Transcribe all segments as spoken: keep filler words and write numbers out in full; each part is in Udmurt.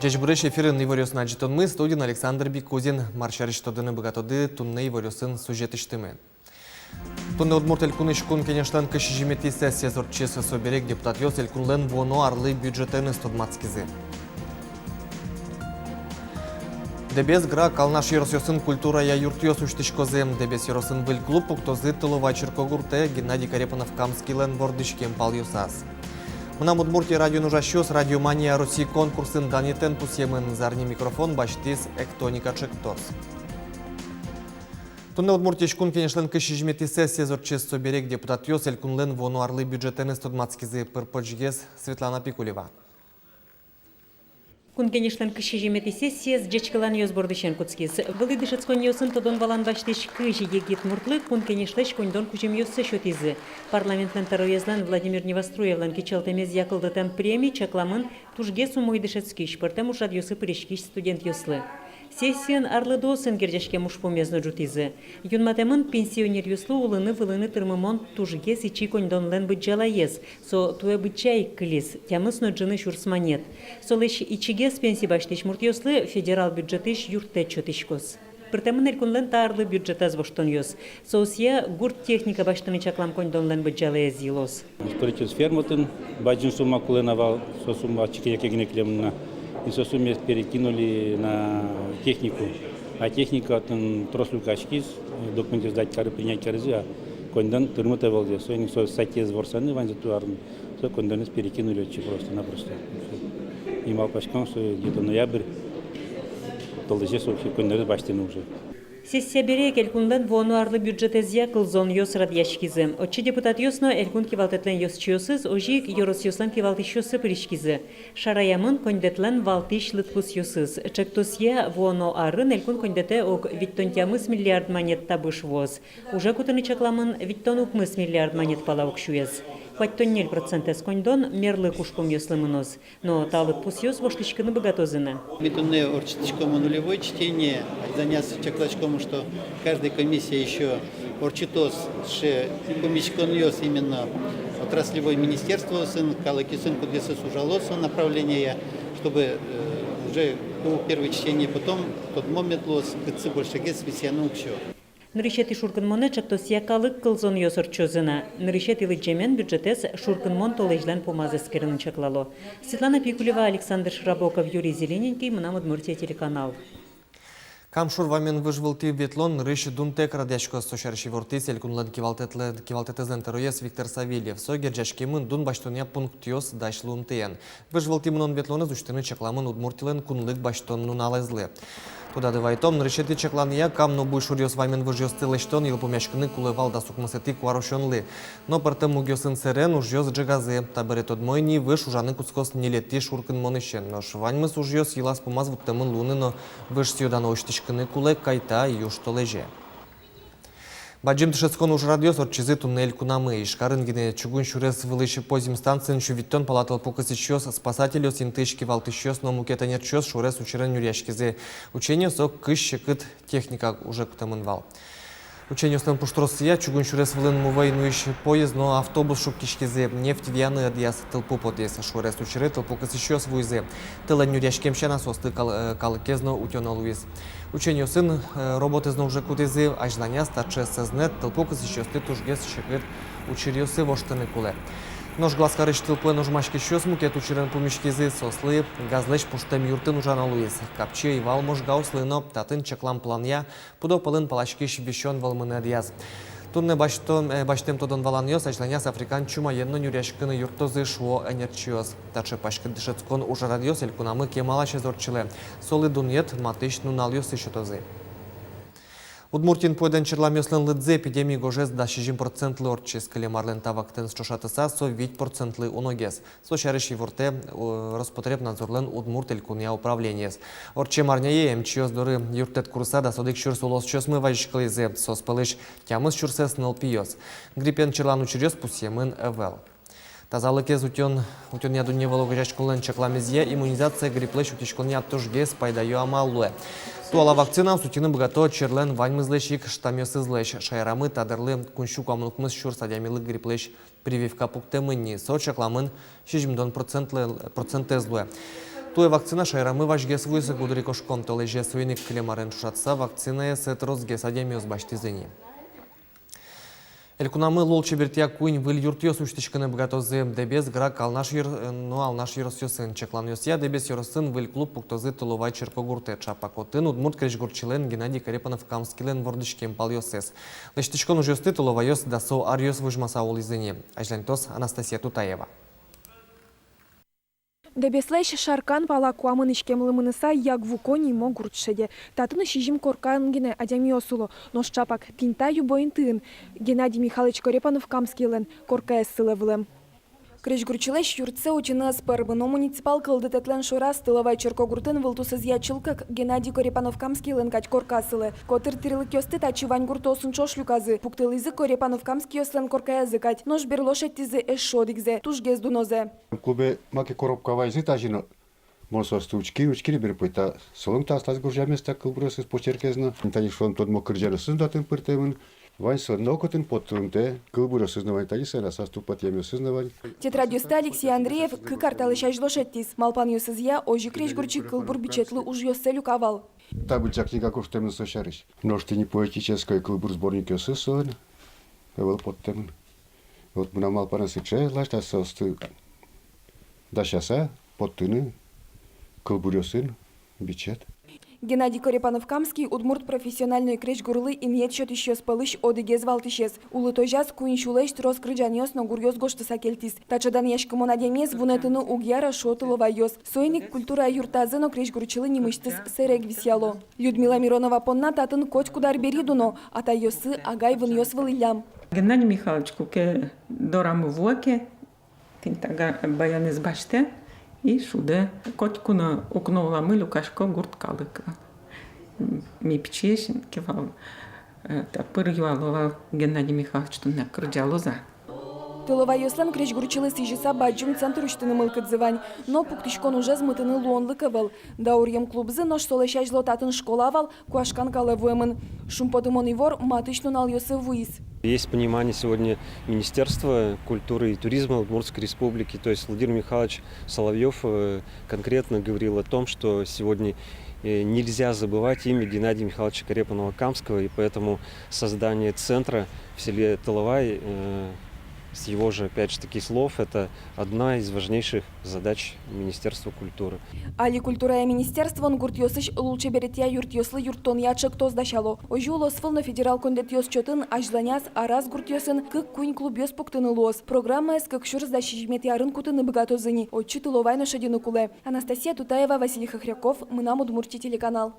Ӟечбуресь! Эфирын «Иворъёс» но ӝытонмы, студиын Александр Бикузин. Мар сярысь тодыны быгатоды туннэ иворъёсын сюжетысьтымы. Туннэ Удмурт Элькунысь Кун Кенешлэн кызь сизьыметӥ сессиез ортчиз. Со бере ик депутатъёс Элькунлэн вуоно арлы бюджетэныз тодматскизы. Дэбес, Грах, Алнаш ёросъёсын культурая юртъёс усьтӥськозы. Дэбес ёросын выль клуб пуктозы Тыловай черкогуртэ Геннадий Корепанов-Камскийлэн вордӥськем палъёсаз. «Мынам Удмуртие» радиоын ужасьёс «Радиомания» Россия конкурсын данъетэн пусъемын. Зарни микрофон басьтӥз «Эктоника» ӵектос. Туннэ Удмуртиысь Кун Кенешлэн кызь сизьыметӥ сессиез ортчиз. Со бере ик депутатъёс Элькунлэн вуоно арлы бюджетэныз тодматскизы. Пыр-почгес Светлана Пикулева. Кун Кенешлэн кызь сизьыметӥ сессиез ӟечкыланъёс бордысен кутскиз. Вылӥ дышетсконъёсын тодон-валан басьтӥсь кызь егит муртлы Кун Кенешлэсь коньдон кузьымъёссы сётӥзы. Парламентлэн тӧроезлэн Владимир Невоструевлэн кичӧлтэмезъя кылдытэм преми чакламын тужгес умой дышетскись, пӧртэм ужрадъёсы пыриськись студентъёслы. Сессиын арлыдоосын герӟаськем ужпумез но ӝутӥзы. Юнматэмын пенсионеръёслы улыны-вылыны тырмымон тужгес ичи коньдонлэн быдӟалаез. Со туэ быдӟа ик кылиз, тямыс но ӝыны сюрс манет. Солэсь ичигес пенси басьтӥсь муртъёслы федерал бюджетысь юрттэт сётӥськоз. Пыртэмын Элькунлэн та арлы бюджетэз воштонъёс. Соосъя гурт техника басьтыны чаклам коньдонлэн быдӟалаез йылоз. Строительство фермы отын бадӟым сумма кулэ на вал, со сумма чик яке гинэ кылемын на. И со суммаез перекинули на технику. А техника отын трос люкаськиз, документъёс сдать карыны, принять каризы, а коньдон тырмыт ӧвӧл дыр. Соин ик со статьяез ворсаны ваньзэ ту арын. Со коньдонэз перекинули отчы просто-напросто. И малпаськом, что где-то ноябрь толэзе со вообще коньдонэз басьтыны уже. Сессия бере ик Элькунлэн вуоно арлы бюджетэзъя кылзонъёс радъяськизы. Отчы депутатъёс но Элькун кивалтэтлэн ёзчиосыз, озьы ик ёросъёслэн кивалтӥсьёссы пыриськизы. Шараямын коньдэтлэн валтӥсь лыдпусъёсыз. Ӵектосъя, вуоно арын Элькун коньдэтэ ог витьтон тямыс миллиард манет табыш вуоз. Уже кутыны чакламын витьтон укмыс миллиард манет пала уксёез. Куатьтон ньыль процентэз коньдон мерлык ужпумъёслы мыноз. Но та лыдпусъёс воштӥськыны быгатозы на. Ми туннэ ортчытӥськомы нулевое чтение, азьланяз чакласькомы, что каждая комиссия ещё ортчытоз сыӵе пумиськонъёс именно отраслевой министерствоосын, калыкъёсын, кудъёсыз ужало со направление, чтобы, э, уже ку первое чтение, потом тодмо мед луоз, кытчы большегес висъяны уксё. Нырысетӥ шуркынмонэ ӵектосъя калык кылзонъёс ортчозы на. Нырысетӥ лыдӟемен бюджетэз шуркынмон толэзьлэн пумаз эскерыны чаклало. Светлана Пикулева, Александр Широбоков, Юрий Зелененький, «Мынам Удмуртие» телеканал. Кам шур вамен выж вылтӥ ветлон нырысь дунтэк радъяськоз. Со сярысь ивортӥз Элькунлэн кивалтэтлэн, кивалтэтэзлэн тӧроез Виктор Савельев. Со герӟаськемын дун басьтонъя пунктъёс дась луымтэен. Выж вылтӥ мынон-ветлонэз усьтыны чакламын Удмуртилэн кунлык басьтон нуналэзлы. Тодады вайтом, нырысетӥ чакланъя Кам но Буй шуръёс вамен выжъёсты лэсьтон йылпумъяськыны кулэ вал дас укмысэтӥ куарусёнлы. Но пӧртэм мугъёсын сэрен ужъёс ӝегазы. Табере тодмо ини, выж ужаны кутскоз ньылетӥ шуркынмонысен. Нош ваньмыз ужъёс йылаз-пумаз вуттэмын луыны но выж сӥё-дано усьтӥськыны кулэ кайта южтолэзе. Бадӟым дышетскон ужрадъёс ортчизы туннэ элькунамы. Ижкарын гинэ чугун сюрес вылысь Позим станциын сю витьтон пала тылпу кысӥсьёс, спасательёс, интыысь кивалтӥсьёс но мукет ӧнерчиос шуэрес учырен нюръяськизы. Учениос ог кызь секыт техника уже кутэмын вал. Учениослэн пуштроссыя чугун сюрес вылын мувӧй нуись поезд но автобус шуккиськизы. Нефть вияны ӧдъяз, тылпу потӥз. Шуэрес учыре тылпу кысӥсьёс вуизы. Тылэн нюръяськем сяна соосты кал-, э, калыкез но утёно луиз. Учениосын, э, роботэз но уже кутӥзы. Азьланяз таӵе сэзнэт тылпу кысӥсьёсты тужгес секыт учыръёсы воштыны кулэ. Нош Глазкарысь тылпуэн ожмаськисьёс мукет учырен пумиськизы. Соослы газлэсь пуштэм юртын ужано луиз. Капчи ӧй вал Можгаослы но. Татын чаклам планъя пудо пӧлын паласькись висён вӧлмыны ӧдъяз. Туннэ басьто-, э, басьтэм тодон-валанъёс азьланяз африкан чумаен но нюръяськыны юрттозы, шуо ӧнерчиос. Таӵе паськыт дышетскон ужрадъёс элькунамы кемалась ӧз ортчылэ. Солы дунъет матысь нуналъёсы сётозы. Удмуртиын пуэдэн черламъёслэн лыдзы эпидемия гожез дас сизьым процентлы ортчиз. Кылем арлэн та вакытэныз ӵошатыса, со вить процентлы уногес. Со сярысь ивортэ, э, Роспотребнадзорлэн Удмурт Элькунъя управлениез. Ортчем арняе эмчиос доры юрттэт курыса дас одӥг сюрс улосчиосмы вазиськылӥзы, соос пӧлысь тямыс сюрсэз нылпиос. Гриппен черлан учыръёс пусъемын ӧвӧл. Тазалыкез утён, утёнъя дунневыл огазеяськонлэн чакламезъя, иммунизация грипплэсь утиськонъя тужгес пайдаё амал луэ. Туала вакцинаос утьыны быгато черлэн ваньмызлэсь ик штаммъёсызлэсь. Шаерамы та дырлы куинь сю куамын укмыс сюрс адямилы грипплэсь прививка пуктэмын ни, со чакламын сизьымдон процентлы-, процентэз луэ. Туэ вакцина шаерамы вазьгес вуиз гудырикошкон толэзе. Соин ик кылем арен ӵошатыса вакцинаез тросгес адямиос басьтӥзы ни. Элькунамы лулчеберетъя куинь выль юртъёс усьтӥськыны быгатозы: Дэбес, Грак, Алнаш ёр-, но Алнаш ёросъёсын. Чакланъёсъя, Дэбес ёросын выль клуб пуктозы Тыловай черкогуртэ. Ӵапак отын удмурт крезьгурчилэн Геннадий Корепанов-Камскийлэн вордӥськем палъёсыз. Лэсьтӥськон ужъёсты тыловайёс дасо аръёс возьмаса улӥзы ни. Азьланьтоз Анастасия Тутаева. Дэбеслэсь Шаркан пала куамын иськемлы мыныса, Ягвуко нимо гурт шеде. Татын сизьым коркан гинэ адямиос уло, нош ӵапак тӥни та юбо интыын Геннадий Михайлович Корепанов-Камскийлэн коркаез сылэ вылэм. Крезьгурчилэсь юртсэ утьыны ӧз пӧрмы, но муниципал кылдытэтлэн шораз Тыловай черкогуртын вылтусызъя чылкак Геннадий Корепанов-Камскийлэн кадь корка сылэ. Котыр тӥрлыкъёсты татчы вань гуртоосын ӵош люказы. Пуктылӥзы Корепанов-Камскийёслэн коркаязы кадь, нош берло шедьтӥзы эшшо одӥгзэ, тужгес дунозэ. Клубе маке коробка вайизы тазьы но, мон соосты учки, учки но, берпуйта солэн та аслаз гожъямез, та кылбуръёсыз, почеркез но. Тани солэн тодмо кырӟанъёсыз но татын пыртэмын. Вань солэн но, котырын поттылымтэ кылбуръёсыз но вань, тани солэн аслаз тупатъямъёсыз но вань. Тетрадьёсты Алексей Андреев кык ар талэсь азьло шедьтӥз. Малпанъёсызъя, озьы крезьгурчи кылбур бичетлы ужъёссэ люка вал. Та быдӟа книга гожтэмын со сярысь. Нош тӥни поэтической кылбур сборникъёсыз солэн ӧвӧл поттэмын. Вот мынам малпанэ сыӵе: ласянь соосты дасяса поттыны кылбуръёсын бичет. Геннадий Корепанов-Камский удмурт профессиональной крезьгурлы инъет сётӥсьёс пӧлысь одӥгез валтӥсез. Улытозяз куинь сюлэсь трос кырӟанъёс но гуръёс гожтыса кельтӥз. Таӵе данъяськымон адямиез вунэтыны уг яра, шуо тыловайёс. Соин ик культура юртазы но крезьгурчилы нимысьтыз сэрег висъяло. Людмила Миронова понна татын котькуд арбери дуно: атайёсы, агай-вынъёс вылӥллям. Геннадий Михайлович куке дорамы вуэ ке, тӥни та га-, баянэз басьтэ и шудэ. Котьку но укно уламы люкасько гурт калык. Ми пичиесь ке вал, э, та пыр юало вал: Геннадий Михайлович, туннэ кырӟалоз-а? Тыловайёслэн крезьгурчилы сӥзьыса бадӟым центр усьтыны мылкыдзы вань, но пуктӥськон ужез мытыны луонлык ӧвӧл. Дауръем клубзы, нош солэсь азьло татын школа вал, куашкан калэ вуэмын. Шумпотымон ивор матысь нуналъёсы вуиз. Есть понимание сегодня Министерства культуры и туризма Удмуртской Республики, то есть Владимир Михайлович Соловьёв, э, конкретно говорил о том, что сегодня, э, нельзя забывать имя Геннадия Михайловича Корепанова-Камского, и поэтому создание центра в селе Тыловай, э, с его же, опять же таки, слов, это одна из важнейших задач Министерства культуры. Али культурая министерствоын гуртъёсысь лулчеберетъя юртъёслы юрттонъя ӵектос дасяло. Озьы улосвыл но федерал коньдэтъёс чотын азьланяз араз гуртъёсын кык-куинь клубъёс пуктыны луоз. Программаез кык сюрс дас сизьыметӥ арын кутыны быгатозы ни, отчы тыловай но шедьыны кулэ. Анастасия Тутаева, Василий Хохряков, «Мынам Удмуртие» телеканал.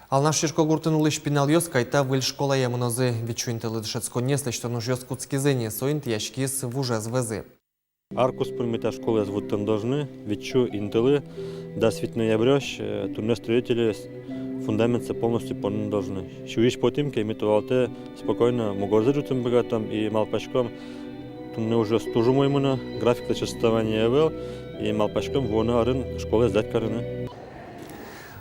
Алнаш черкогуртын улӥсь пиналъёс кайта выль школае мынозы. Вить сю интылы дышетсконниез лэсьтон ужъёс кутскизы ни, со интыяськиз вужез вӧзы. Ар куспын ми та школаез вуттыны должны, вить сю интылы, дас вить ноябрёзь, э, туннэ строительёс фундаментсэ полностью поныны должны. Сюись потӥм ке, ми толалтэ спокойно мугорзэ ӝутыны быгатом и малпаськом, туннэ ужъёс туж умой мыно, график лэсьтыса вань ӧвӧл, и малпаськом вуоно арын школаез сдать карыны.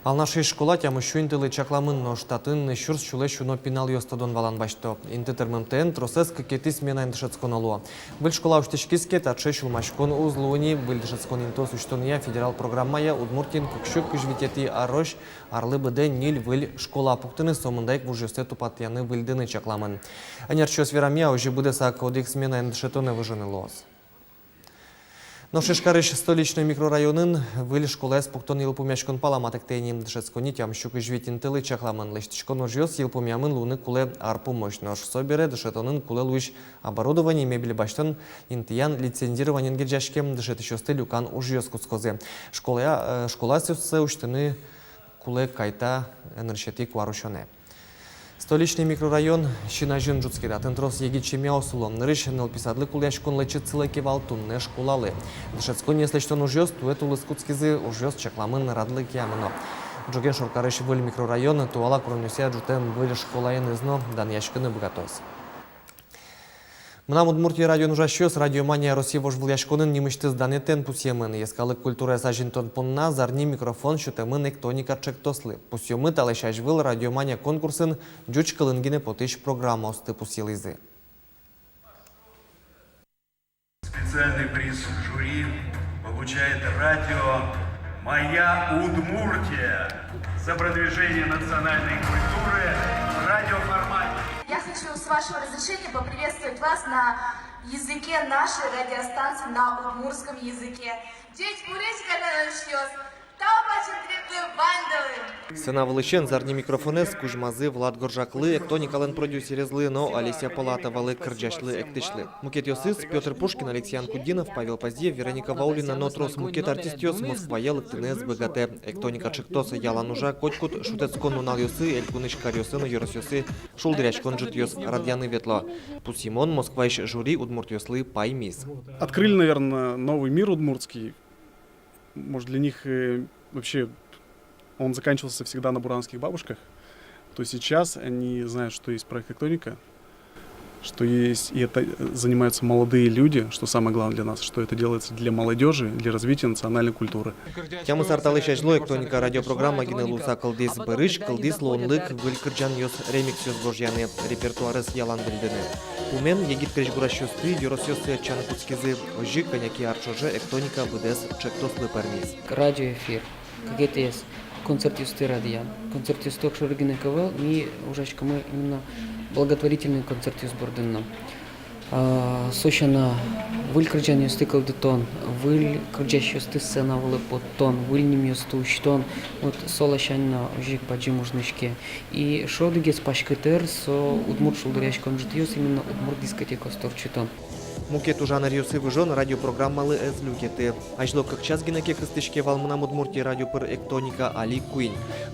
Алнашысь школа тямыс сю интылы чакламын, нош татын сюрс сюлэсь уно пиналъёс тодон-валан басьто. Инты тырмымтэен тросэз кыкетӥ сменаен дышетсконо луо. Выль школа усьтӥськиз ке, таӵе сюлмаськон уз луы ни. Выль дышетскон интыос усьтонъя федерал программая Удмуртиын кык сю кызь витетӥ арозь арлы быдэ ньыль выль школа пуктыны, сомында ик вужъёссэ тупатъяны-выльдыны чакламын. Ӧнерчиос верамъя, озьы быдэсак одӥг сменаен дышетонэ выжыны луоз. Нош Ижкарысь Столичный микрорайонын выль школаез пуктон йылпумъяськон пала матыктэ ини. Дышетсконни тямыс сю кызь вить интылы чакламын. Лэсьтӥськон ужъёс йылпумъямын луыны кулэ ар пумозь, нош собере дышетонын кулэ луись оборудование, мебель басьтон интыян лицензированиен герӟаськем дышетӥсьёсты люкан ужъёс кутскозы. Школая, э, школаоссэ усьтыны кулэ кайта нырысетӥ куарусёнэ. Столичный микрорайон син азьын ӝутскиз, татын трос егит семьяос уло. Нырысь нылпи садлы кулэяськон лэчыт сылэ ке вал, туннэ школалы. Дышетсконниез лэсьтон ужъёс туэ тулыс кутскизы, ужъёс чакламын радлыкъя мыно. Ӝоген шоркарысь выль микрорайон туала куронъёсъя ӝутэм выль школаеныз но данъяськыны быгатоз. «Мынам Удмуртие» радиоын ужасьёс «Радиомания» Россия вожвылъяськонын нимысьтыз данэтэн пусъемын. Йӧскалык культураез азинтон понна «Зарни микрофон» сётэмын «Эктоника» ӵектослы. Пусъёмы талэсь азьвыл «Радиомания» конкурсын ӟуч кылын гинэ потӥсь программаосты пусъылӥзы. Специальный приз жюри получает радио «Моя Удмуртия» за продвижение национальной культуры в радиоформате. Я хочу, с вашего разрешения, поприветствовать вас на языке нашей радиостанции, на удмуртском языке. Ӟечбуресь, каляночьёс! Тау бадӟым тӥледлы ваньдылы! Сцена вылысен «Зарни микрофонэз» кузьмазы Влад Горжаклы, «Эктоникалэн» продюсерезлы но Олеся Полатовалы, кырӟасьлы-эктӥсьлы. Мукетъёсыз Пётр Пушкин, Алексей Анкудинов, Павел Поздеев, Вероника Ваулина но трос мукет артистъёс Москвае лыктыны ӧз быгатэ. «Эктоника» ӵектос ялан ужа. Котькуд шутэтскон нуналъёсы элькунысь каръёсы но ёросъёсы шулдыръяськон ӝытъёс радъяны ветло. Пусйымон Москваысь жюри удмуртъёслы паймиз. Открыли, наверное, новый мир удмуртский. Может, для них, э, вообще он заканчивался всегда на «Буранских бабушках». То сейчас они знают, что есть проект «Эктоника», что есть, и это, э, занимаются молодые люди, что самое главное для нас, что это делается для молодёжи, для развития национальной культуры. Тямыс ар талэсь азьло «Эктоника» радиопрограмма гинэ луыса кылдӥз. Бӧрысь кылдӥз луонлык выль кырӟанъёс, ремиксъёс гожъяны, репертуарез ялан выльдыны. Пумен егит крезьгурасьёсты ёросъёсы ӧтчаны кутскизы. Озьы кӧня ке ар ӵоже «Эктоника» быдэс ӵектослы пӧрмиз. Радиоэфир, кыкетӥез, концертъёсты радъян. Концертъёсты огшоры гинэ ӧвӧл, ми ужаськомы именно благотворительный концертъёс бордын но. А, со сяна, выль кырӟанъёсты кылдытон, выль кырӟасьёсты сцена вылэ поттон, выль нимъёсты усьтон, вот со ласянь но озьы ик бадӟым уж нуиське. И шӧдыгес паськытэр со удмурт шулдыръяськон ӝытъёс, именно удмурт дискотекаос ортчытон. Мукет ужанэръёсы выжон радиопрограммалы ӧз люкеты. Азьло кык час гинэ ке кыстӥське вал «Мынам Удмуртие» радио пыр «Эктоника», али куинь.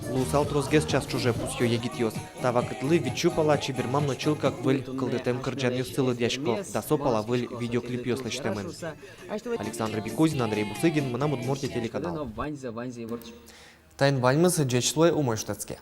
Луысал тросгес час ӵоже, пусъё егитъёс. Та вакытлы витьсю пала чебермам но чылкак выль кылдытэм кырӟанъёсты лыдъясько, дасо пала выль видеоклипъёс лэсьтэмын. Александр Бекузин, Андрей Бусыгин, «Мынам Удмуртие» телеканал. Таин ваньмыз. Ӟеч луэ, умой шутэтске.